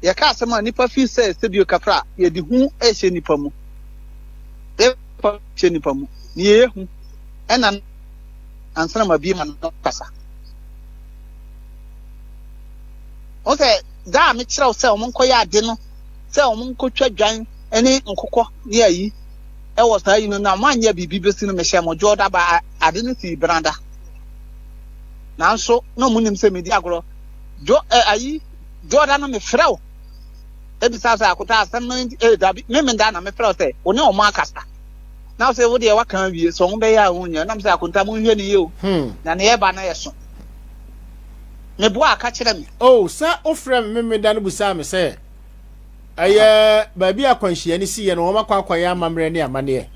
Yɛka asɛm a nnipa feel sɛ sɛbio kafra a, yɛde hu rehyɛ nnipa mu. Yɛfa hyɛ nnipa mu. Nea ɛyɛ hu ɛna ansa na mabie m'ano akasa. Wɔn sɛ da a mekyerɛw sɛ wɔn nkɔyɛ ade no, sɛ wɔn nkɔtwa dwan ne nkokɔ ne ayi ɛwɔ saa yi no na wɔn anyɛ biribi bɛsi no mehyɛ mo dwoɔ da ba ade no sii benada. Nanso na wɔn nim sɛ medi agorɔ. Dwo ɛ ayi dwoɔda no mefrɛ wo ebisa sɛ akota asɛm no nti ee dabi memenda na mefrɛ wo sɛ wo ne wɔn akasa. Na sɛ wo deɛ waka awie sɛ wɔn bɛyɛ a wɔn nyɛ nam sɛ akonta mo nhwɛ ne yie o. Na ne yɛba no yɛ so. Meboa aka kyerɛ me. Oh, sɛ wofrɛ me memenda no busaa me sɛ ɛyɛ baabi a akwanhyia no siiɛ no wɔn akɔ akɔyɛ amammerɛ ne amanneɛ.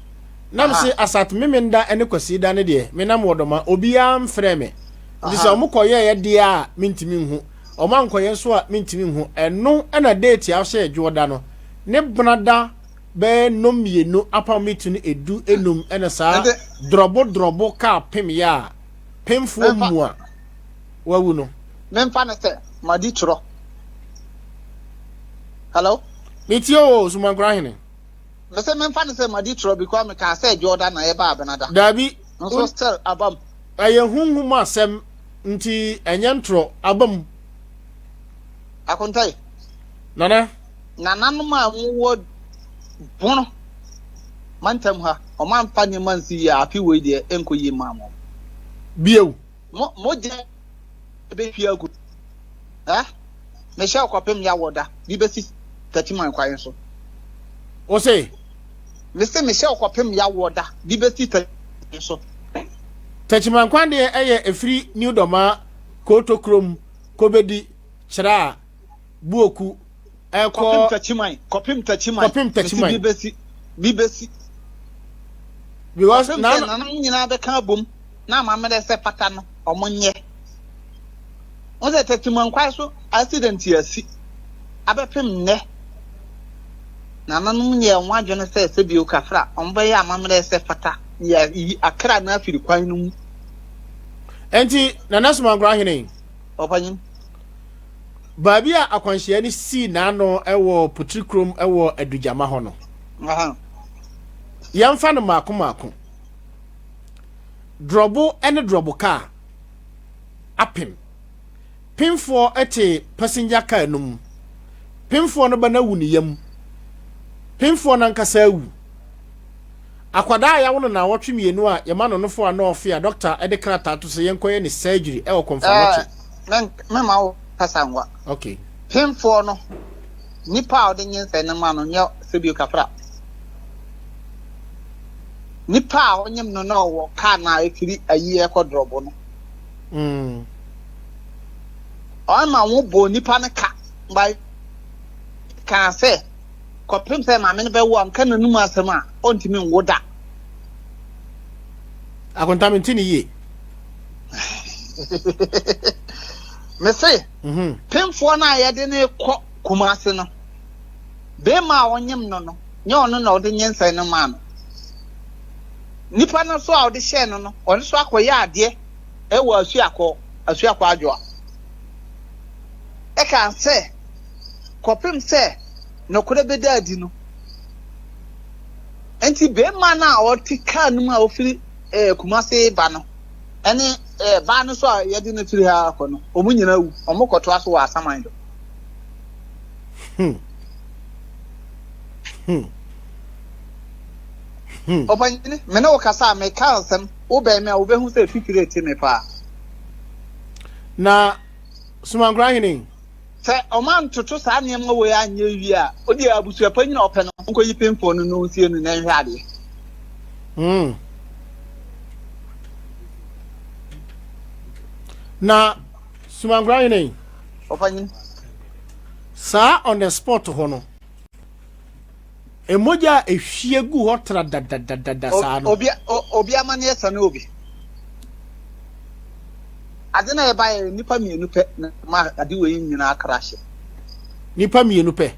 Na me se asat memenda ne kwasida no deɛ menam wɔ dɔma obiara mfrɛ me. Nti sɛ wɔn kɔyɛeɛ deɛ a mentumi nhu. Wɔn ankɔyɛ nso a mentumi nhu. Ɛno na date a wɔhyɛɛ dwoɔda no ne benada bɛyɛ nnɔmmienu apam metu no edu enum ɛna saa drɔbo drɔbo kaa pemyɛ a pemfoɔ mu a wawu no. Memfa no sɛ madi torɔ. Hello? Metie o, Sumankora Hene. Mese memfa no sɛ madi torɔ because mekaa sɛ Dwoɔda na ɛba Abenada. Daabi. Nso still aba mu. Ɛyɛ honhom asɛm nti ɛnyɛ ntorɔ, aba mu. Akontae. Nana. Nananom a wɔwɔ Bono mantam ha, wɔamfa nneɛma ansi yie a, afe wei deɛ ɛnkɔ yie mmaa mo. Bio. Mo mogya bɛhwie agu. Eh? Mehyɛ wo kɔpem yawɔ da bi bɛsi Techiman kwan so. Wo se? Mese mehyɛ wo kɔpem yawɔ da bi bɛsi Techiman so. Techiman kwan deɛ ɛyɛ ɛfiri New Dɔmaa, Kooto kurom, Kobedi, Kyerɛ a, Buoku, ɛkɔ. Kɔpem Techiman, kɔpem Techiman. Kɔpem Techiman. Mese bi bɛsi, bi bɛsi. Because Kɔpem na. sɛ nananom nyinaa bɛka abom na amammerɛ sɛ fata no, wɔn nyɛ. Wohu sɛ Techiman kwan so accident asi abɛpem nnɛ. Nananom yɛɛ wɔn adwene sɛ sɛbio kafra wɔbɛyɛ amammerɛ sɛ fata na yɛayi akra no afiri kwan no mu. Enti Nana Somankora Ahene. Ɔpanyin. Baabi a akwanhyia no sii n'ano wɔ Putiri kurom wɔ Adugyama hɔ no. Yɛmfa no mmaako mmaako. Drɔbo ne drɔbo kaa apem. Pemfoɔ te passenger car no mu. Pemfoɔ no ba no awu ne yam. Pemfoɔ no ankasa awu. Akwadaa a yɛawo no naawɔtwe mmienu a yɛma no nofo a na ɔfe a dɔkta de krataa to sɛ yɛnkɔyɛ ne surgery wɔ Kɔmfoanɔkye. Ɛɛ, mɛma wo kasa ngua. Okay. Pemfoɔ no, nipa a ɔde nyinsɛn no ma no nyɛ sɛbio kafra. Nipa a ɔnyem no na ɔwɔ kaa no a ɛfiri ayi ɛkɔ drɔbo no. Mm. Ɔma wo bɔ nipa no ka by kaa sɛ kɔpem sɛ maame no bɛwo a nka n'anum asɛm a ɔntumi nwo da. Akonta mente ne yie. Mese pemfoɔ no a yɛde no kɔ Kumase no, bɛrima a ɔnyem no no, nyɛ ɔno na ɔde nyinsɛn no maa no. Nipa no nso a ɔde hyɛɛ no no, ɔno nso akɔyɛ adeɛ wɔ Asuakɔ, Asuakɔ Adwoa. Ɛkaa sɛ, kɔpem sɛ nokorɛ bɛda adi no. Enti barima no a ɔte kaa no mu a ɔfiri eh, Kumase reba no, ɛne eh, baa no nso a yɛde no firi ha akɔ no, wɔn nyinaa wu. Wɔn kɔtoa so wɔ asaman do. Ɔpanyini, me ne wo kasa a meka asɛm, wobɛn me a wobɛhu sɛ fifire rete me paa. Na Somankora hene. Sɛ wɔantoto saa nneɛma wei anyɛ wie a, wo deɛ abusua panyin a ɔpɛ no, ɔnkɔyi pemfoɔ no na ɔnsie no na ɛnhwɛ adeɛ. Na Somankora hene. Ɔpanyin. Saa on the spot hɔ no. Mogya a ehwie gu hɔ tra dadadadada saa no. Obi obi amanneɛ sane obi. Ade na ɛba yɛ nnipa mmienu pɛ na ma ade wei nyinaa krahye. Nnipa mmienu pɛ.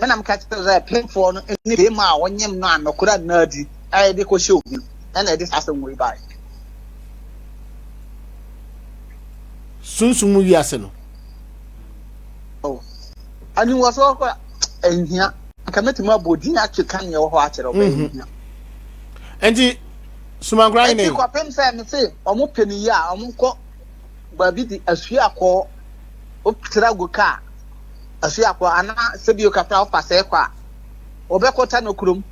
Me na meka kyerɛ sɛ pemfoɔ no ne bɛrima a ɔnyem no a nɔkorɛ nna adi a yɛde kɔhyɛ obi no ɛna ɛde saa asɛm wei baeɛ. Sunsum mu wiase no. Oh. Aniwɔsoɔ kora ɛnhia. Nka mɛtumi abɔ din atwe ka nea ɛwɔ hɔ akyerɛ wo, bɛyɛ nhia. Nti Sumankora hene. Nti kɔpem sɛ me se ɔmo pɛ ne yie a, ɔmo nkɔ baabi de Asuakɔɔ, wotra gu kaa Asuakɔɔ anaa sɛbio kakra wofa sɛɛ kɔ a, wɔbɛkɔ Tano kurom.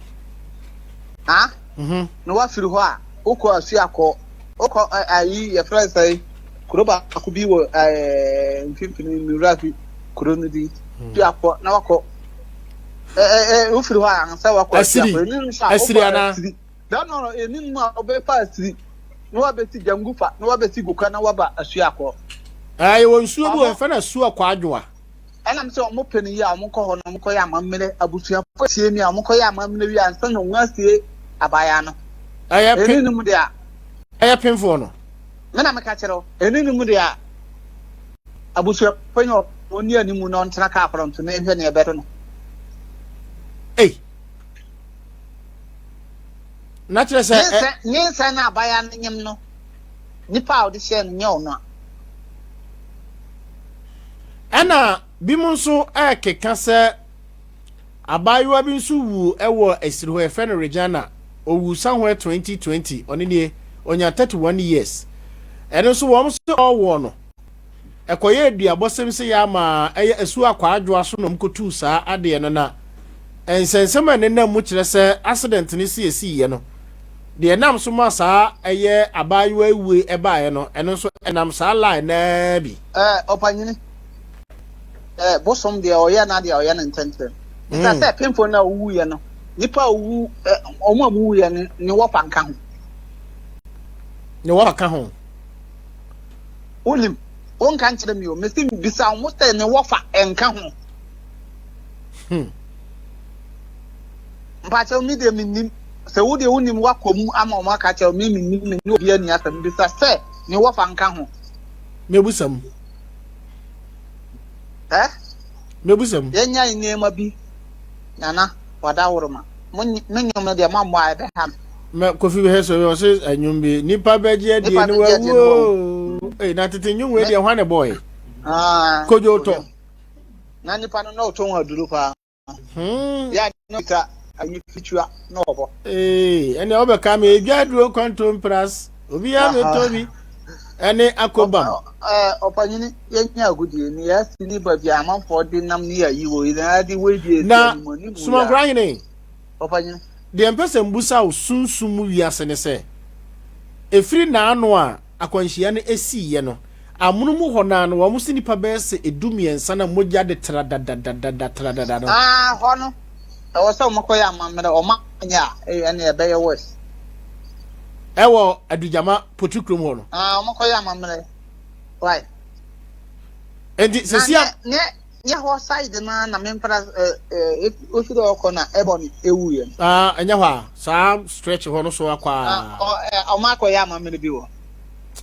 Ha? Na wafiri hɔ a, wokɔ Asuakɔɔ, wokɔ ayi yɛfrɛ no sɛ kuro baako bi wɔ mfimfini Nwura fi kuro no din. Asuakɔɔ na wakɔ wofiri hɔ a ansa wakɔ Asiri. Asiri anaa? No no ɛni mu a wobɛfa Asiri na wabɛsi Gyangufa na wabɛsi Goka na waba Asuakɔ. Ɛɛ yɛwɔ nsuo bi wɔ yɛfrɛ no Asuakɔ Adwoa. Ɛnam sɛ wɔn pɛ no yie a wɔn kɔ hɔ na wɔn kɔ yɛ amammerɛ abusuafoɔ tie mi a wɔn kɔ yɛ amammerɛ wie ansa na wɔn asie abaayaa no. Ɛyɛ pe Ɛni no mu deɛ a. Ɛyɛ pemfoɔ no. Me na meka kyerɛ wo. Ɛni no mu deɛ a abusuafoɔ nyɛ wɔn ni anim na ɔntena kaa front na nhwɛ nea ɛbɛto no. Ei. Na kyerɛ sɛ. Nyinsɛn nyinsɛn na abaayaa no nyem no nipa a ɔde hyɛɛ no nyɛ ɔno a. Ɛna binom nso rekeka sɛ abaayewa bi nso wuu wɔ asiri hɔ, yɛfrɛ no Regina, ɔwuu somewhere 2020, ɔno nie, ɔnya 31 years. Ɛno nso wɔn nso ɔwɔ no, ɛkɔyɛ aduabɔsɛm sɛ yɛ ama ɛyɛ asuo akwaadwoa so na wɔkɔtuu saa adeɛ no na nsɛnsɛm a ɛnenam mu kyerɛ sɛ accident no si ɛsiiɛ no, Deɛ ɛnam so ma saa ɛyɛ abaayewa yi wue ɛbaeɛ no, ɛno nso ɛnam saa line no ara bi. Ɛɛ ɔpanyini, ɛɛ bosom deɛ ɔyɛ n'adeɛ a ɔyɛ no ntɛntɛm. Bisa sɛ pemfo no a ɔwuiɛ no, nipa a ɔwu ɛ wɔn a wɔwuiɛ no ne wɔfa nka ho. Ne wɔfa ka ho. Wonim, wonka nkyerɛ mi o, mesi bisa wɔn sɛ ne wɔfa nka ho. Mpakyɛw me deɛ mennim. Sɛ wo deɛ wonim woakɔ mu ama wɔn aka akyerɛ wo, me mennim, me ne obi anni asɛm. Bisa sɛ ne wɔfa nka ho. Mɛbusa mu. Ɛ? Mɛbusa mu. Yɛnyae nneɛma bi, Nana, wadaworoma. Mo me nnwom no deɛ moammɔ a ɛbɛha me. Mɛ Kofi bɛhɛ sɛ ɔse ɛnwom bi nipa bɛgye adie ne wawu oo. Ei na tete nnwom wei deɛ hwan na ɛbɔɔe? Ah, Kojo Tɔ. Na nipa no na ɔtɔn aduro paa. Hmm. Yɛ na kita ayi fitua na ɔbɔ. Ee, ɛnna ɔbɛka mi edwa aduro kɔntompras obi a metɔ bi ɛne akobam. Ɛɛ ɔpanyini yɛnyɛ agodie ni yɛasi ne baabi a amanfoɔ de nam ne ayi wɔ yi na ade wei deɛ esi Na anim anim yi a. Sumankora hene. Ɔpanyini. Deɛ mpɛ sɛ mbusa wo sunsum mu wiase ne sɛ, efiri naano a akwanhyia no siiɛ no, amono mu hɔ no ara no, wɔn se nnipa bɛyɛ sɛ dummiɛnsa na mogya de tradadadada tradada no. Ah, hɔ no, ɛwɔ sɛ wɔkɔyɛ amammerɛ, wɔn anyɛ a, eh, ɛne ɛbɛyɛ worse. Ɛwɔ Adugyama Potri kurom hɔ no. Ah, wɔkɔyɛ amammerɛ. Why? Enti sɛsi a. Na nyɛ hɔ side no ara na mempra ofiri hɔ kɔ na ɛbɔ no ewuiɛ no. Ah, ɛnyɛ hɔ a, saa stretch hɔ no so akɔ a. Ɔmo akɔyɛ amammerɛ bi wɔ.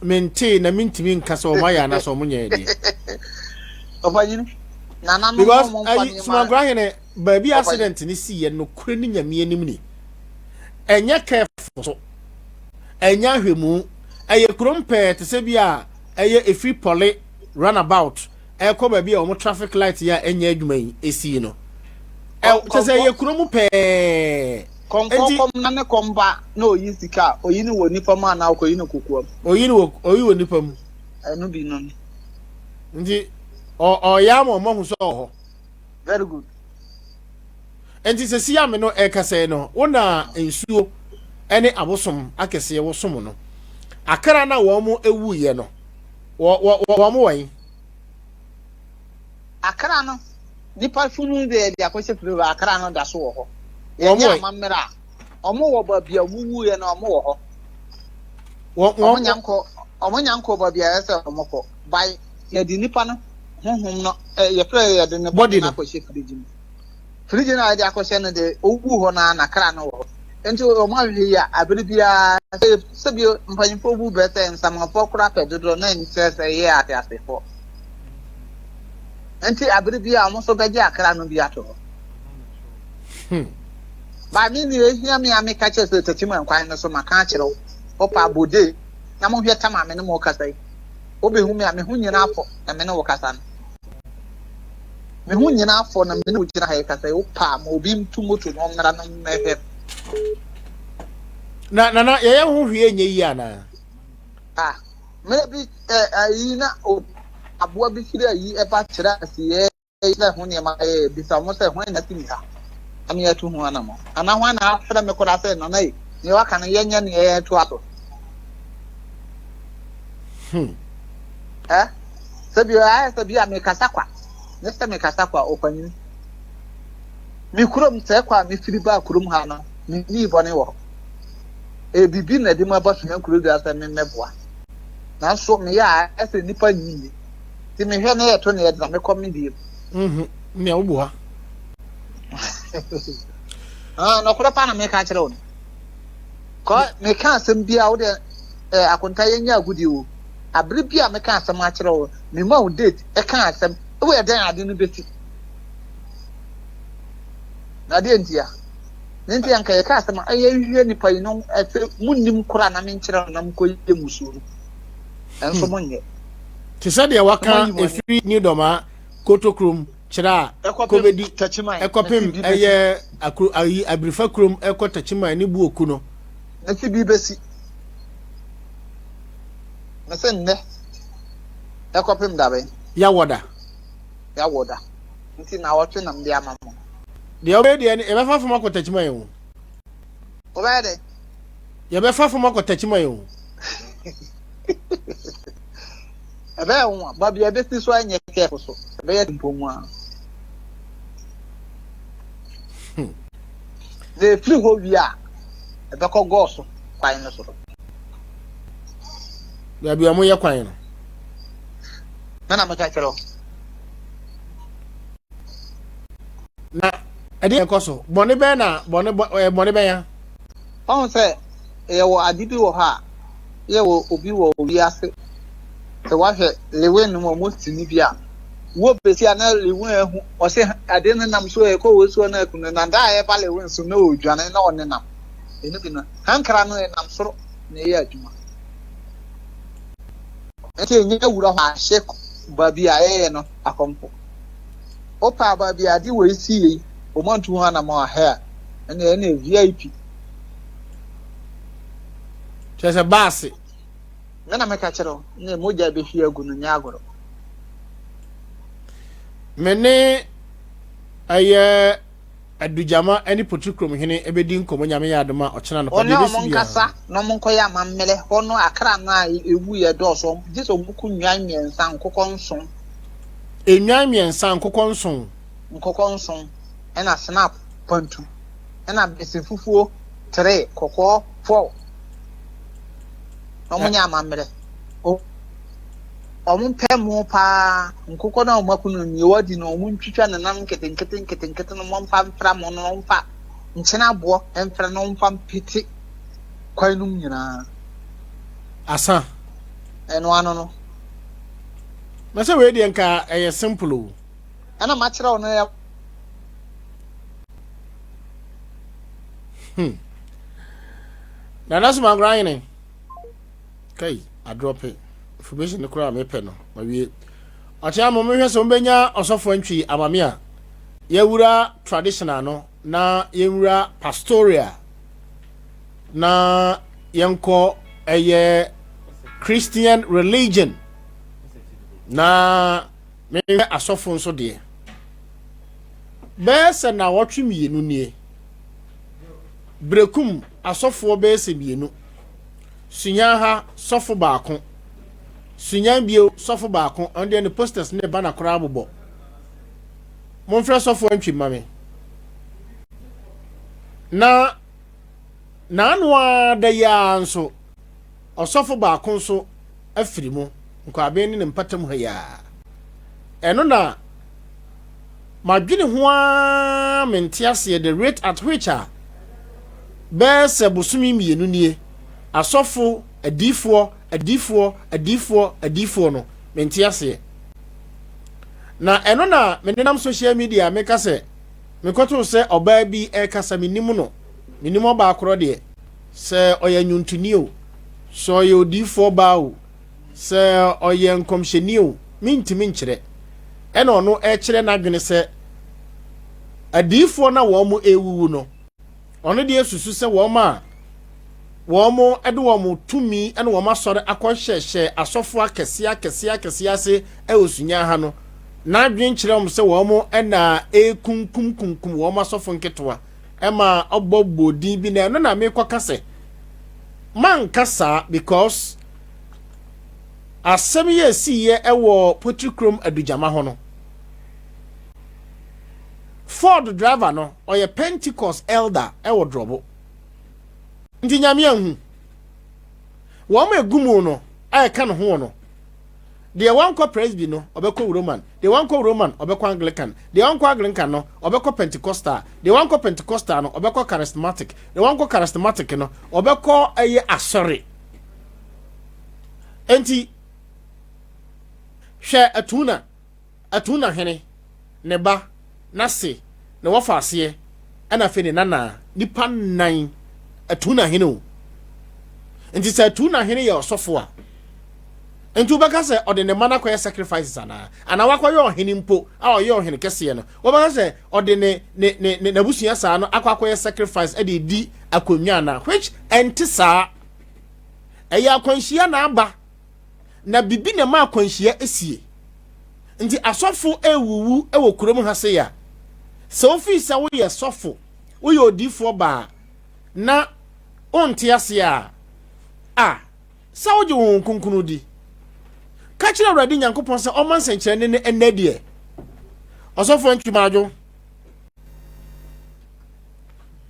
Mentee na mentumi nka sɛ ɔmo ayɛ anaasɛ ɔmo nyɛɛ deɛ. Ɔpanyini, nananom Because ɔmo mfa ayi nneɛma. Sumankora hene baabi accident ne siiɛ nokorɛ ne Nyame anim ni. Ɛnyɛ careful so, ɛnyɛ ahwɛmu, ɛyɛ kurom pɛɛ te sɛ bi a ɛyɛ efiri pɔle runabout ɛrekɔ baabi a wɔn traffic light yi a ɛnyɛ adwuma yi esi no ɛ kyɛ sɛ ɛyɛ kuro mu pɛɛ. Kɔnkɔ kɔm na ne kɔm ba na oyi sika a oyi no wɔ nipa mu anaa ɔkɔyi no kokoa mu. Oyi no wɔ oyi wɔ nipa mu. Ɛno bi no. Nti ɔ ɔyɛ ama ɔmo ahu sɛ ɔwɔ hɔ. Very good. Nti sɛ si ame no ɛkasa yi no wo na nsuo ɛne abosom akɛseɛ wosom no akra na wɔn mo ewuiɛ no wɔ wɔ wɔn wɔ yi. Akra no, nipa funu deɛ yɛde akɔhyɛ firi hɔ, akra no da so wɔ hɔ. Yɛnyɛ amammerɛ a, wɔn wɔ baabi a wɔn wuiɛ no, wɔn wɔ hɔ. Wɔn nya nkɔ, wɔn nya nkɔ baabi a ɛsɛ wɔn kɔ. By yɛde nipa no honhom no, yɛfrɛ yɛde ne body no akɔhyɛ firigye mu. Firigye no a yɛde akɔhyɛ no de, owu hɔ no ara na kra no wɔ hɔ. Nti wɔn ahwehwɛ yi a, abere biara sɛ sɛbi mpanyinfoɔ bu bɛ sɛ nsamanfoɔ koraa pɛ dodoɔ na nkyerɛ sɛ yɛ ateasefoɔ. Nti abere biara wɔn nso bɛgye akra no bi ato hɔ. Maame ni ehia me a meka kyerɛ sɛ tati mu nkwan no so maka akyerɛ wo. Wopa abode na monhwɛ tam a me ne mo kasa yi. Wobɛhu me a me ho nyinaa afɔ na me ne wo kasa no. Me ho nyinaa afɔ na me ne wo gyina ha yi kasa yi, wopɛ a ma obi ntu moto na ɔmmra na mmɛhwɛ me. Na nana yɛyɛ ho hwee nyɛ yie anaa? Ah, mmerɛ bi ɛ ayi na o aboa bi firi ayi ɛba kyerɛ aseɛ sɛ ho nneɛma yɛ bisa wɔn sɛ hwan na asi me ha na me atu ho anamɔ anaa hwan na afrɛ me koraa sɛ nana yi nea waka no yɛnyɛ nea yɛtoa so. Hmm. Ɛ sɛ bi ayɛ sɛ bi a mekasa kwa ne sɛ mekasa kwa ɔpanyin. Me kurom sɛ kwa a mefiri baa kurom ha no menii bɔne wɔ hɔ. Ɛyɛ biribi na ɛde mu aba sua kuro dua sɛ memmɛboa. Nanso meyɛ a ayɛ sɛ nnipa nyi nni. Nti mehwɛ na yɛto ne yɛde na mekɔ me deɛ mu. Mhm, nea wobu ha. Ah, nɔkorɛ pa na meka kyerɛ wo no. Kɔ meka asɛm bi a wode eh, akonta yɛnyɛ agodie o. Abere bi a meka asɛm akyerɛ wo, mema wo date, ɛka asɛm, woyɛ dɛn ade no bɛsi. Na adeɛ ntia. Ne nti anka yɛka asɛm a yɛhwehwɛ nipa yi no ɛsɛ munnim koraa na menkyerɛ no na mokɔyɛ musuo no. Ɛnso hmm. monyɛ. Te sɛ deɛ waka ɛfiri New Dɔma Kotokrom kyerɛ a kɔbɛdi ɛkɔpem ɛyɛ akuro ayi abirifa kurom ɛkɔ Takyiman ne Buoku no. Mesi bi bɛsi. Mese nnɛ ɛkɔpem dabɛn. Yawɔda. Yawɔda. Nti naawɔtwe na mede ama mo. Deɛ wobɛyɛ deɛ yɛbɛfa fam akɔ Takyiman o. Wobɛyɛ dɛ. Yɛbɛfa fam akɔ Takyiman o. Ɛbɛyɛ nwa baabi a ɛbɛsi so anyɛ kɛɛfo so ɛbɛyɛ mpɔ mu a. Hmm. Na efiri hɔ wie a ɛbɛkɔ gɔɔso kwan no so. Baabi a wɔyɛ kwan no. Na na meka kyerɛ wo. Na ɛde ɛkɔ so bɔne bɛn na bɔne bɔne bɛn ya. Ɔho sɛ yɛwɔ ade bi wɔ hɔ a yɛwɔ obi wɔ wiase sɛ wahwɛ Lewin no mu ɔmo sini bi a wo besi a na Lewin ahu ɔse ade no nam so ɛkɔ wɔ suo no aku no na da a ɛba Lewin so na ɔdwane na ɔnenam ɛno bi no hankra no ɛnam soro na ɛyɛ adwuma nti ɛnyɛ wura hɔ ahyɛ baabi a ɛyɛ no akɔmfo wopɛ a baabi a ade wɔ esi yei wɔn antu ho anamɔ ahɛ a ɛne ɛne VIP Kyerɛ sɛ baase. Me na meka kyerɛ wo, ne mogya bɛhwie agu no nyɛ agorɔ. Me ne ɛyɛ Adugyama ne Potrikrom hene bɛdi nkɔmmɔ Nyame yɛ adom a ɔkyena anɔpa deɛ ɛbɛsi biara. Wɔne wɔn nkasa na wɔn nkɔyɛ amammerɛ hɔ no akra no a ɛwu yɛ dɔɔso gye sɛ wɔn ku nnwan mmiɛnsa nkokɔ nson. Nnwan mmiɛnsa nkokɔ nson. Nkokɔ nson ɛna snap pantu ɛna bese fufuo tere kɔkɔɔ fɔw na wɔn nyɛ amammerɛ wɔn mpɛ mo paa nkokɔ no a wɔn aku no nea wɔadi no wɔn ntwitwa ne nam nketenkete nketenkete no wɔn mfa mfra mo no wɔn mfa nkyene aboɔ mfra no wɔn mfa mpete kwan no mu nyinaa. Asa. Ɛno ano no. Na sɛ wei deɛ nka ɛyɛ simple o. Ɛna makyerɛ wo no yɛ. Hmm. Nana Somankora ahene. Kai, adrɔpe. Information no koraa mepɛ no. Mawie. Ɔkyɛ ama mehwɛ sɛ wɔbɛnya ɔsɔfo antwi ama me a. Yɛwura traditional no na yɛnwura pastoral na yɛnkɔ ɛyɛ Christian religion na mehwɛ asɔfo nso deɛ. Bɛyɛ sɛ nnawɔtwe mmienu nie, Berekum asɔfoɔ bɛyɛ sɛ mmienu, Sunyani ha sɔfo baako, Sunyani bio sɔfo baako, ɔno deɛ ne posters ne banner koraa bobɔ. Momfrɛ sɔfo Antwi mma me. Na n'ano ara da yi ara nso, ɔsɔfo baako nso afiri mu, Nkwaben ne ne mpɔtam ha yi ara. Ɛno na madwene ho ara mente aseɛ the rate at which a bɛyɛ sɛ bosome mmienu nie asɔfo adiifoɔ adiifoɔ adiifoɔ adiifoɔ no mente aseɛ na ɛno na menenam social media meka sɛ mekɔtoo sɛ ɔbaa bi ɛrekasa menim no menim ɔbaa korɔ deɛ sɛ ɔyɛ nnwontoni o sɛ ɔyɛ odiifoɔ baa o sɛ ɔyɛ nkɔmhyɛni o, mentumi nkyerɛ. Ɛna ɔno ɛkyerɛ n'adwene sɛ adiyifoɔ no a wɔn ɛrewuwu no, ɔno deɛ susu sɛ wɔn a wɔn de wɔn tumi ne wɔn asɔre akɔhyɛhyɛ asɔfoɔ akɛseɛ akɛseɛ akɛseɛ ase wɔ Sunya ha no, n'adwene kyerɛ wɔn sɛ wɔn na ɛrekunkum kunkum wɔn asɔfo nketewa ɛma ɔbɔ bɔ din bi na ɛno na mekɔka sɛ manka saa because asɛm yi a ɛsiiɛ wɔ Potrikrom Adugyama hɔ no Ford driver no ɔyɛ Pentecost elder wɔ Drɔbo. Nti Nyame anhu. Wɔn a egu mu no a ɛka ne ho no, deɛ wankɔ Presby no ɔbɛkɔ Roman, deɛ wankɔ Roman ɔbɛkɔ Anglican, deɛ wankɔ Anglican no ɔbɛkɔ Pentecostal, deɛ wankɔ Pentecostal no ɔbɛkɔ Charismatic, deɛ wankɔ Charismatic no ɔbɛkɔ ɛyɛ asɔre. Nti hwɛ Atuna. Atuna hene, ne ba, n'ase, ne wɔfaaseɛ, ɛna afei ne nanaa, nnipa nnan, Atuna hene o. Nti sɛ Atuna hene yɛ ɔsɔfo a, nti wobɛka sɛ ɔde ne mma no akɔyɛ sacrifices anaa? Anaa wakɔyɛ ɔhene mpo a ɔyɛ ɔhene kɛseɛ no, wobɛka sɛ ɔde ne ne ne ne n'abusua saa no akɔ akɔyɛ sacrifice de di akonnwa anaa? Which ɛnte saa. Ɛyɛ akwanhyia na aba. Na biribi na ɛma akwanhyia sie. Nti asɔfo rewuwu wɔ kurom ha sei a, sɛ wofii sɛ woyɛ sɔfo, woyɛ odiyifoɔ baa na wonte aseɛ a, a, sɛ wogye wo Honhom Kronkron di. Ka kyerɛ Awurade Nyankopɔn sɛ ɔmma nsɛnkyerɛnne no ɛnnɛ deɛ. Ɔsɔfo Antwi Madwo.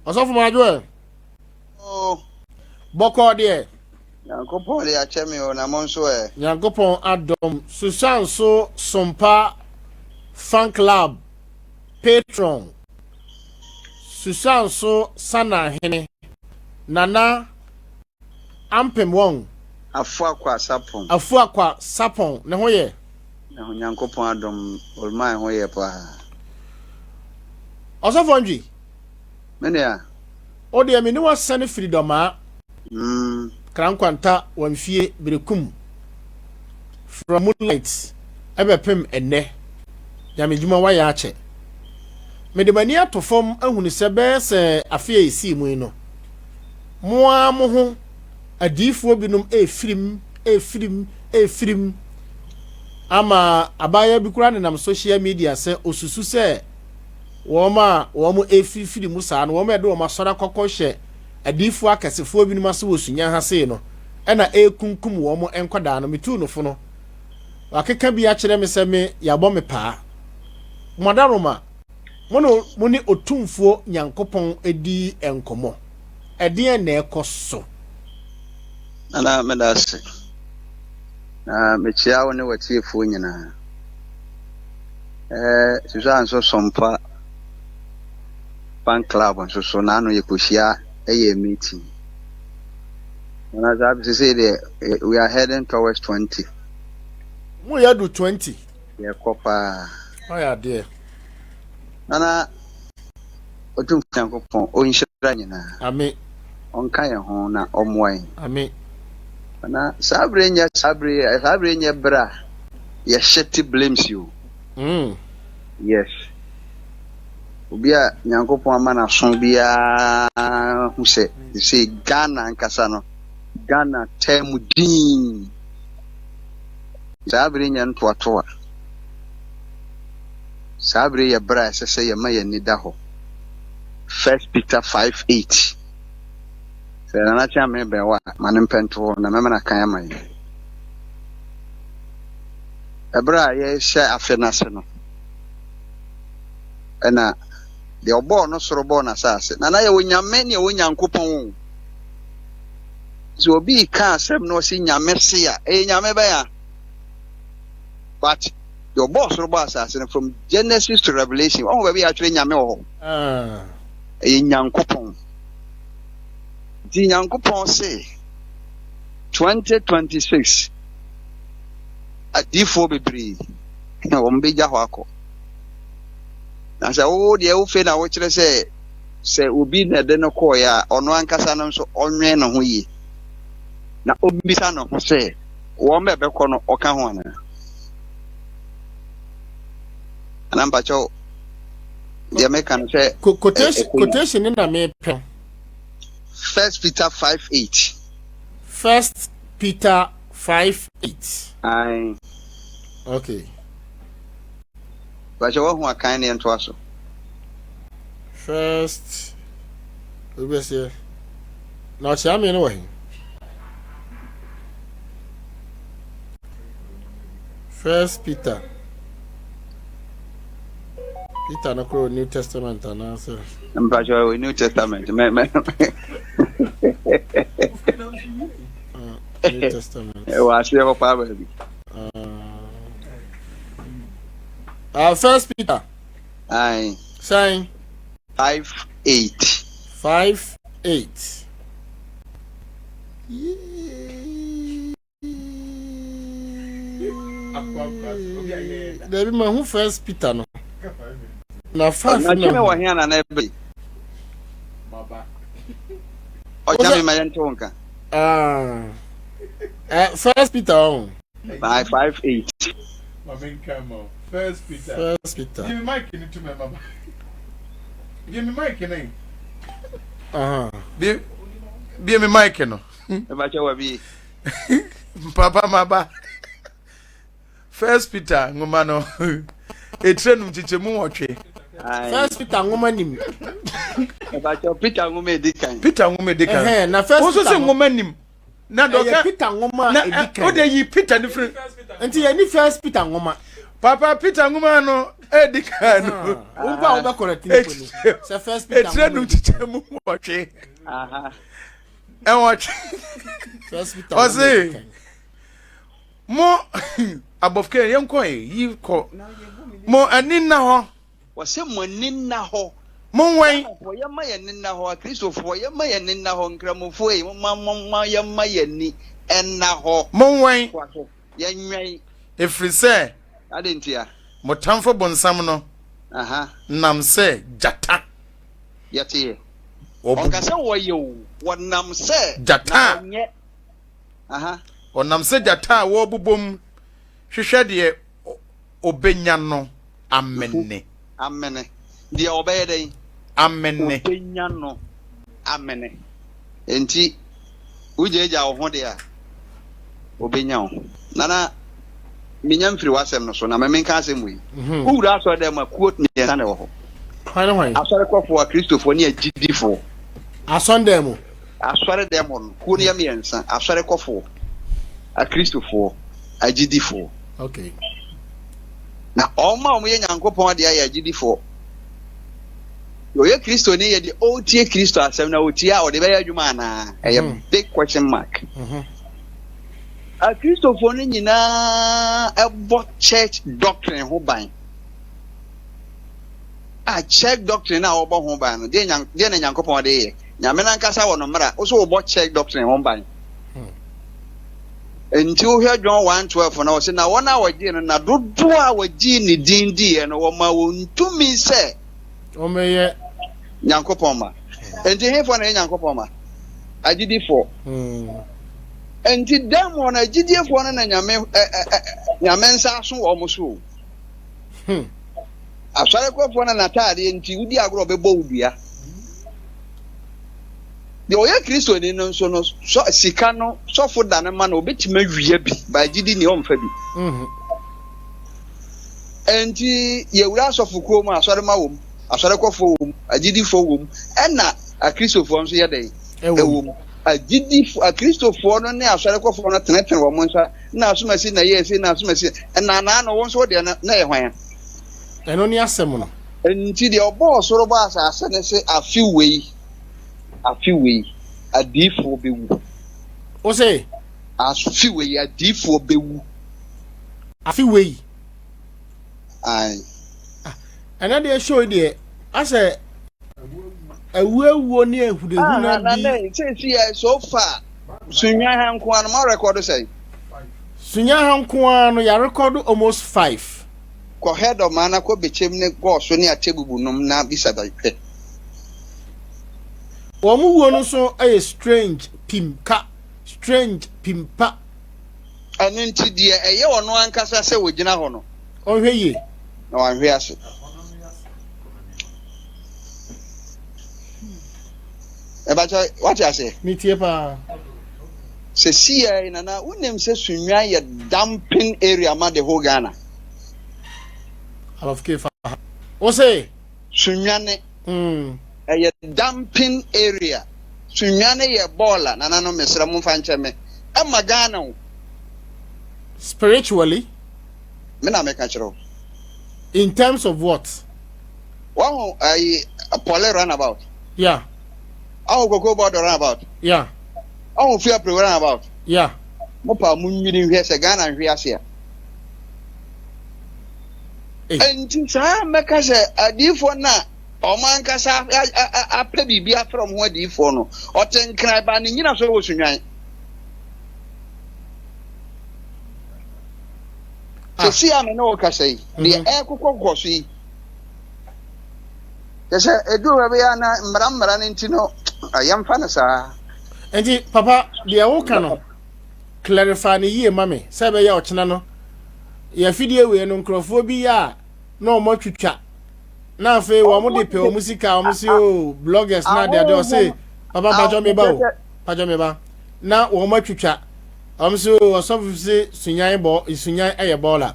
Ɔsɔfo Madwo ɛ. Oh. Bɔkɔɔ deɛ. Nyankopɔn de akyɛ me o, na mo nso ɛ? Nyankopɔn adom. Susan so Sompa Fan Club Patron Susan so Sanahene Nana Ampem Wong. Afuakwa Sapon. Afuakwa Sapon ne ho yɛ? Ne ho Nyankopɔn adom Olman ho yɛ paa. Ɔsɔfo Antwi. Me nua. O deɛ me ne wo asane firi Dɔmaa. Krankwanta Wamfie Berekum from Moonlight ɛbɛpem ɛnnɛ. Nyame dwuma wayɛ akyɛ. Mede m'ani ato fam ahunu sɛ bɛyɛ sɛ afe a yɛsii mu yi no, mo ara mo ho adiyifoɔ binom refirim, refirim, refirim ama abaayewa bi koraa nenam social media sɛ osusu sɛ wɔn a wɔrefirifiri mu saa no, wɔn a ɛde wɔn asɔre akɔkɔhyɛ adiyifoɔ akɛsefoɔ binom ase wɔ Sunya ha sei no, ɛna ɛrekunkum wɔn nkwadaa no. Metuu no fo no, wakeka bi akyerɛ me sɛ me yɛabɔ me paa. Mo adaworoma, mo ne mo ne Otumfoɔ Nyankopɔn di nkɔmmɔ. Ɛdeɛn na ɛkɔ so? Nana, meda ase. Na mekyia wo ne w'atiefoɔ nyinaa. Eh, Susan nso Sompa fan club nso so n'ano yɛkɔhyia ɛyɛ meeting. Na saa sesei deɛ we are heading towards 20. Mo yɛ du 20. Yɛkɔ paa. Ɔyɛ adeɛ. Nana Otumfoɔ Nyankopɔn ɔnhyira nyinaa. Ame. Ɔnka yɛn ho na ɔmmoa yɛn. Ame. Na saa bere nyɛ saa bere saa bere nyɛ bere a yɛhyɛ te blames yi o. Mm. Yes. Obi a Nyankopɔn ama n'aso biara hu sɛ sɛ Ghana ankasa no Ghana taa mu dinn. Saa bere nyɛ ntoatoa. Saa bere yɛ bere a ɛsɛ sɛ yɛma yɛn ani da hɔ. First Peter 5:8. Sɛ Nana Kyeame bɛn wo a, ma no mpɛnto hɔ na mɛma no akan ama yɛn. Ɛberɛ a yɛrehyɛ afe no ase no, ɛna deɛ ɔbɔɔ no soro bɔɔ n'asase. Nana yɛwɔ Nyame ne yɛwɔ Nyankopɔn o. Sɛ obi reka asɛm na ɔsi Nyame se a, ɛyɛ Nyame bɛn a? But deɛ ɔbɔɔ soro bɔɔ asase no from Genesis to Revelation, ɔho baabi a yɛatwerɛ Nyame wɔ hɔ. Ah. Ɛyɛ Nyankopɔn. Nti Nyankopɔn se 2026 adiyifoɔ bebree wɔn bɛgya hɔ akɔ. Na sɛ wo deɛ wo fe na wokyerɛ sɛ sɛ obi na ɛde no kɔɔeɛ a ɔno ankasa no nso ɔnwɛn ne ho yie na ɔmmisa ne ho sɛ wɔn bɛbɛkɔ no ɔka ho anaa. Ana mpakyɛw deɛ meka no sɛ quotation quotation ne na mepɛ. First Peter 5:8. First Peter 5:8. Aye. Okay. Mpakyɛw wahu akan ne ɛntoa so. First obi bɛseɛ na ɔkyea me no wɔ he? First Peter. Peter no koro New Testament anaasɛ? Mpakyɛ wɔ New Testament. Mɛ mɛ. Ah, New Testament. Ɛwɔ aseɛ hɔ paa baabi. First Peter. Aye. Sɛn? 5:8. 5:8. Dabi ma hu First Peter no. Na five na. Na wɔ hɛn na na ɛbɛ. Ɔgya mi ma yɛn to nka. Ah. Eh, First Peter ɔn. 5:8. First Peter. First Peter. Give me mic ni to me mama. Give me mic ni. Uh-huh. Be be me mic no. Eba che wa bi. Papa maba. First Peter nwoma no. Etire num kyekyɛ mu wɔtwe. First Peter nwoma nim. Eba che Peter nwoma edi kan. Peter nwoma edi kan. Eh, na First Peter. Wo so nwoma nim. Na dɔka. Ɛyɛ Peter nwoma a edi kan. O de yi Peter ne firi. Nti yɛ ni First Peter nwoma. Papa Peter nwoma no edi kan no. Wo ba wo bɛ correct ni poli. Sɛ First Peter nwoma. Etire num kyekyɛ mu wɔtwe. Ɛwɔtwe. First Peter nwoma edi kan. Ɔse mo abɔfra yɛn kɔ yi kɔ mo ani nna hɔ. Wɔsɛ mo ani nna hɔ. Monwɛn. Ghanafoɔ yɛmma yɛn ani nna hɔ, Akristofoɔ yɛmma yɛn ani nna hɔ, Nkramofoɔ ei, momma momma yɛmma yɛn ani nna hɔ. Monwɛn. Toa so, yɛnwɛn. Ɛfiri sɛ. Adɛn ntia? Mo tamfo bonsam no. Aha. Nam sɛ gyata. Yɛteɛ. Wɔbu. Ɔnka sɛ wɔyɛ o, wɔnam sɛ. Gyata. Na wɔnyɛ. Aha. Wɔnam sɛ gyata a wɔrebobom hwehwɛ deɛ ɔbɛnya no amene. Amene. Deɛ ɔbɛyɛ dɛn? Amene. Ɔbɛnya no amene. Enti, wogyaagyaa wo ho deɛ a, ɔbɛnya wo. Nana, menya mfiri w'asɛm no so, na menka asɛm wei. Mhm. Wowura asɔre dɛm a, kuo mmiɛnsa na ɛwɔ hɔ. Hwan ne hwan? Asɔrekɔfoɔ, Akristofoɔ ne agyidifoɔ. Asɔndɛn mu. Asɔre dɛm hɔ no, kuo no yɛ mmiɛnsa. Asɔrekɔfoɔ, Akristofoɔ, agyidifoɔ. Okay. Na wɔn a wɔyɛ Nyankopɔn dea yɛ agyidifoɔ. Deɛ ɔyɛ Kristoni yɛ deɛ ɔretie Kristo asɛm na ɔtie a ɔde bɛyɛ adwuma anaa? Ɛyɛ mm. big question mark. Mm-hmm. Akristofoɔ no nyinaa ɛbɔ church doctrine ho ban. A church doctrine a wɔbɔ ho ban no, deɛ na Nyankopɔn de yɛ? Nyame nankasa wɔ no mmara, wo so wobɔ church doctrine ho ban. Hmm. Enti wohwɛ John 1:12 no, ɔse, Na wɔn a wɔgyee no, na dodoɔ a wɔgyee ne din diiɛ no, wɔmaa wɔn tumi sɛ wɔbɛyɛ Nyankopɔn mma. Enti hefoɔ na ɛyɛ Nyankopɔn mma? Agyidifoɔ. Hmm. Enti dɛm hɔ no, agyidiefoɔ no na Nyame, ɛ, ɛ, ɛ, Nyame nsa aso wɔn so o. Hmm. Asɔrekɔfoɔ no n'ataadeɛ nti, wodi agorɔ ɔbɛbɔ wo dua. Deɛ ɔyɛ Kristoni no nso no, sɔ sika no sɔfo da no ma no, obetumi awia bi, ba gyidi ni ɔmfa bi. Mhm. Enti yɛwura asɔfo kuo mu a, asɔremma wɔ mu, asɔrekɔfoɔ wɔ mu, agyidifoɔ wɔ mu, ɛna Akristofoɔ nso yɛ dɛn? Ɛwɔ mu. Agyidifo, Akristofoɔ no ne asɔrekɔfoɔ no tenetene wɔn nsa, na asomasi na ɛyɛɛ sei, na asomasi, ɛna no, wo nso wo deɛ no, na ɛyɛ hwan a? Ɛno ne asɛm no. Enti deɛ ɔbɔɔ soro bɔɔ asase no se afe wei, afe wei, adiyifoɔ bɛwu. Wo se? Afe wei, adiyifoɔ bɛwu. Afe wei? Ae. Ah, ɛnɛ deɛ show yi deɛ, asɛ awuawuo ne ahunahuna Ah, na bi. nɛ, seesei yɛ so far, Sunyani ha nko ara no, moarekɔdo sɛn? Sunyani ha nko ara no, yɛarekɔdo almost five. Kɔ Hedoma na kɔ Bekyem ne Gɔɔ so ne Atebubu nom na bisa hwɛ. Wɔn wuo no nso yɛ strange pim ka, strange pim pa. Ɛno nti deɛ ɛyɛ ɔno ankasa sɛ ɔgyina hɔ no. Ɔnhwɛ yie. Na wanhwe ase. Ɛbɛkyɛ wate aseɛ? Metie paa. Sɛ siɛ nana wonim sɛ Sunnwan yɛ dumping area ma the whole Ghana. Abafike fa ha. Wo se? Sunnwane. Mm. Ɛyɛ dumping area. Sunnwane yɛ bɔɔla nananom mesrɛ mo mfa nkyɛ me. Ɛma Ghana o. Spiritually? Me na meka kyerɛ wo. In terms of what? Wahu ayi Pɔle runabout? Yeah. Ahu Koko Bɔdɔ runabout? Yeah. Ahu Fiapre runabout? Yeah. Mo pa mo nwiri nhwɛ sɛ Ghana nhwe ase a. Enti saa mɛka sɛ adiyifoɔ no a wɔn ankasa apɛ biribi afrɛ wɔn ho adiyifoɔ no, ɔte nkran baa ne nnyinasoɔ wɔ Sunnwan. Ah. Sɛsi a me ne wo kasa yi, deɛ mhm. ɛrekokɔkokɔ so yi, kyɛ sɛ ɛduru baabi a na mmara mmara no nti no, yɛmfa no saa. Nti papa, deɛ woka no, clarify no yie ma me sɛ ɛbɛyɛ ɔkyena no yɛafidie wei no nkurɔfoɔ bi yɛ a na wɔn atwitwa na afei wɔn de pɛ wɔn sika wɔn si o oh, bloggers na adeade ɔse papa mpatsɔ mi ba o mpatsɔ mi ba na wɔn atwitwa wɔn si o oh, ɔsɔfo si sunyan bɔ sunyan ɛyɛ bɔɔla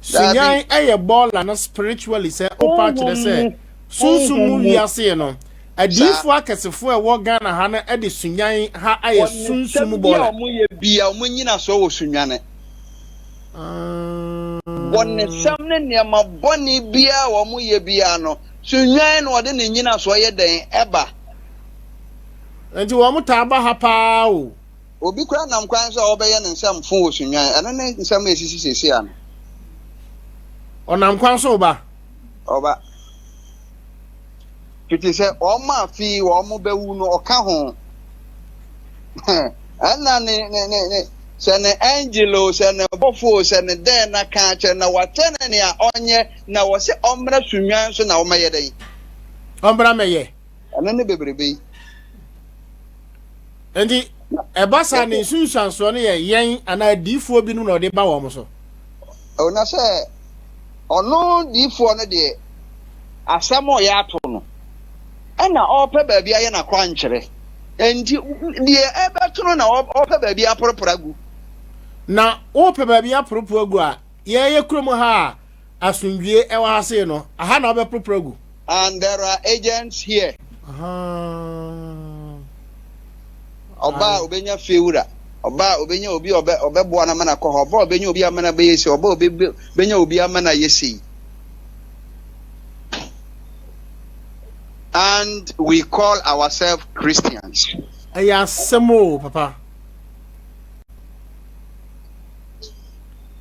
sunyan ɛyɛ bɔɔla no spiritually sɛ ɔpa kyerɛ sɛ sunsun mu wiase no. Adiyifoɔ akɛsefoɔ a ɛwɔ Ghana ha no de Sunnyan ha ayɛ sunsum mu Bɔnesɛm bi bɔɔla. a wɔyɛ biara, wɔn nnyinasoɔ wɔ Sunnwane. Bɔnesɛm ne nneɛma bɔne biara a wɔyɛ biara no, Sunnwan na wɔde ne nnyinasoɔ yɛ dɛn? Ɛba. Nti wɔn taa ba ha paa o. Obi koraa nam kwan so a ɔbɛyɛ ne nsɛm fo wɔ Sunnwan. Ɛno ne nsɛm a ɛsisi seesei ano. Ɔnam kwan so reba. Ɔba. Fiti sɛ wɔn a fi wɔn bɛwu no ɔka ho. Ɛna ne ne ne ne sɛ ne angel o sɛ ne bɔfo o sɛ ne dɛn na ka akyerɛ na wakyerɛ no nea ɔnyɛ na wɔsɛ ɔmmra sunwan so na ɔmmɛyɛ dɛn? Ɔmmra mmɛyɛ. Ɛno ne bebrebe yi. Nti ɛba saa ne nsunsuansoɔ no yɛ yɛn anaa adiifoɔ binom na ɔde ba wɔn so. Ɔna sɛ ɔno diifoɔ no deɛ asɛm a ɔyɛ ato no, ɛna ɔrepɛ baabi ayɛ n'akwankyerɛ. Enti deɛ ɛbɛto no na ɔrepɛ baabi aporoporo agu. Na worepɛ baabi aporoporo agu a, yɛyɛ kurom ha a asomdwie ɛwɔ ha sei no, aha na wobɛporoporo agu. And there are agents here. Ɔba a obenya fiewura, ɔba a obenya obi a ɔbɛboa no ama no akɔ hɔ, ɔba a obenya obi ama no abɛyɛ sei, ɔba a obenya obi ama no ayɛ sei. And we call ourselves Christians. Ɛyɛ asɛm o, papa.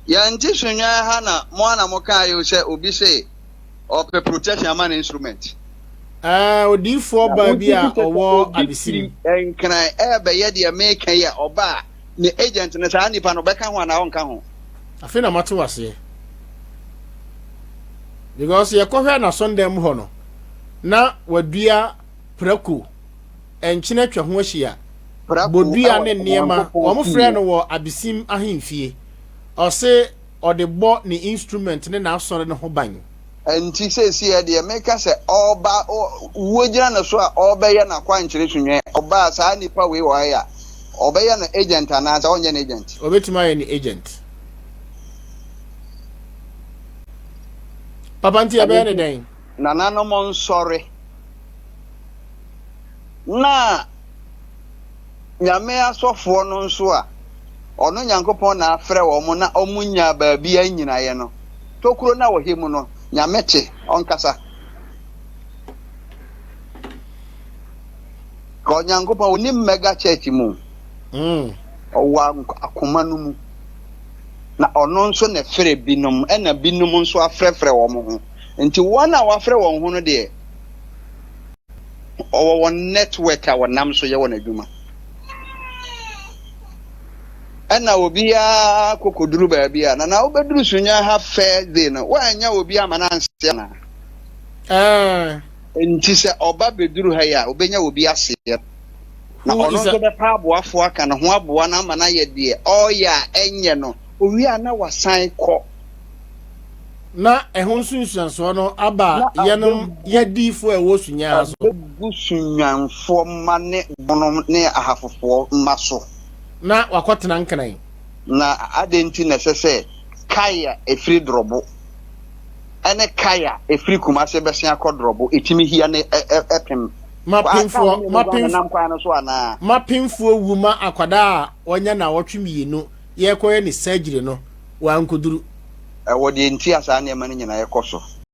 Yɛnte Sunnwan ha na mo ara na mo kaa yi sɛ obi se ɔpɛ protection ama ne instrument. Ɛɛ odiifoɔ baa bi a ɔwɔ abesim. Nkran ɛɛbɛyɛ deɛ meka yi a ɔba a ne agent no saa nipa no ɔbɛka ho anaa ɔnka ho. Afei na mate waseɛ. Because yɛkɔhwɛ n'asɔndan mu hɔ no, na wadua prako, nkyene atwa ho ahyia, bodua ne nneɛma. Wɔn frɛ no wɔ Abesim ahemfie. Ɔse ɔde bɔ ne instrument ne n'asɔre no ho ban. Ɛnti seesei deɛ meka sɛ ɔba wuo gyina ne so a ɔbɛyɛ n'akwankyerɛ sunwɛn ɔba a saa nipa wei wɔ ha yi a ɔbɛyɛ no agent anaasɛ ɔnyɛ no agent? Ɔbɛtumi ayɛ no agent. Papa nti yɛbɛyɛ ne dɛn? Nananom nsɔre na Nyame asɔfoɔ no nso a ɔno Nyankopɔn na afrɛ wɔn na wɔn nyaa baabi anyinaeɛ no, tokuro no a wɔhɛ mu no, Nyame te, ɔnkasa. Ka Onyankopɔn ɔni mega church mu, mm. ɔwɔ akoma no mu. Na ɔno nso na ɛfrɛ binom, ɛna binom nso afrɛfrɛ wɔn ho. Nti wɔn a wɔafrɛ wɔn ho no deɛ, ɔwɔ wɔn network a wɔnam so yɛ wɔn adwuma. Ɛna obiara kɔkɔduru baabi a, na na wobɛduru Sunya ha first day no, woannya obi ama no anse anaa? Eh. Nti sɛ ɔba bɛduru ha yi a, obɛnya obi aseɛ. Na ɔno nso bɛpɛ aboafoɔ aka ne ho aboa no ama no ayɛ deɛ ɔreyɛ a ɛnyɛ no. Owie a na wasan kɔ. Na ɛho nsunsuansoɔ no aba Na yɛnom abɛgu yɛadiyifoɔ a ɛwɔ Sunyani ha so. Abɛgu Sunyanfoɔ mma ne Bono ne Ahafofoɔ mma so. Na wakɔtena Nkran. Na adɛn nti na ɛsɛ sɛ kae a ɛfiri Drɔbo ne kae a ɛfiri Kumase bɛsen akɔ Drɔbo ɛtumi hia ne pem? Kaa no Mapemfoɔ mmienu koraa mapemf nenam kwan no so anaa? mapemfoɔ wu ma akwadaa a wanya nnawɔtwe mmienu yɛrekɔyɛ ne surgery no wankɔduru. Ɛwɔ deɛ nti a saa nneɛma no nyinaa ɛkɔ so.